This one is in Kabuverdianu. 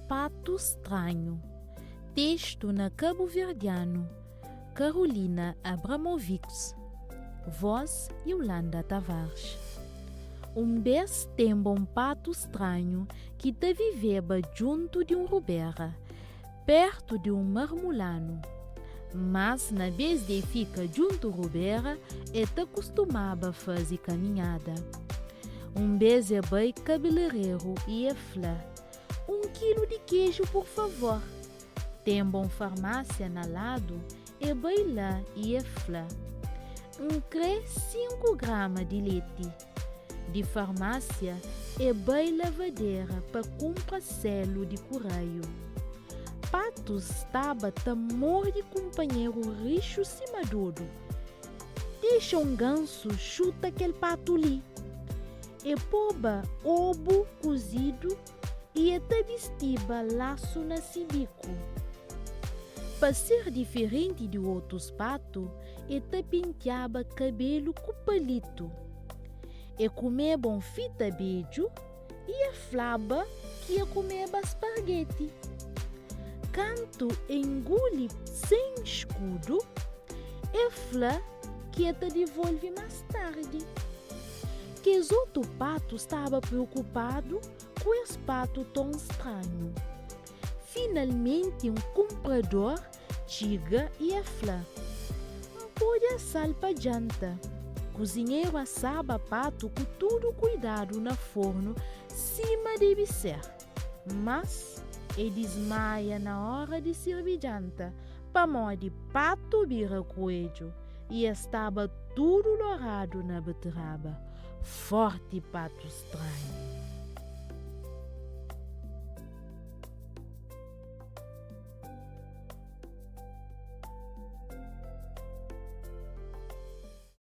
Patu Stranhu Testu na kabuverdianu Carolina Abramovics Voz Iolanda Tavares Un bês tenba un patu stranhu ki ta viveba djuntu di un rubera, pértu di un marmulanu. Mas, na bês di e fika djuntu rubera, e ta kustumaba faze kaminhada. Un bês e bai kabelereru i e fla, Un kilu di keju, pur favor. Tenba un farmásia na ladu, e bai la i e fla, N kre sinku grama di leti. Di farmásia e bai lavadera pa kunpra selu di kureiu. Patus staba ta morde kunpanheru rixu sima dodu. Dexa un gansu xuta kel patu li! E poba obu kuzidu i e ta bistiba lasu na si biku. Pa ser diferenti di otus patu, e ta pintiaba kabelu ku palitu. E kumeba un fita bedju i e flaba ki e kumeba spargeti. Kantu e nguli sen skudu, e fla ki e ta divolve más tardi. Kes otu patu staba preokupadu ku es patu ton stranhu. Finalmenti un kunprador txiga i e fla, N pode asa-l pa djanta. Kuzinheru asaba patu ku tudu kuidadu na fornu sima debe ser. Mas, e dismaia na óra di sirbi djanta, pamodi patu bira kuedju i e staba tudu loradu na beteraba. Fórti patu stranhu!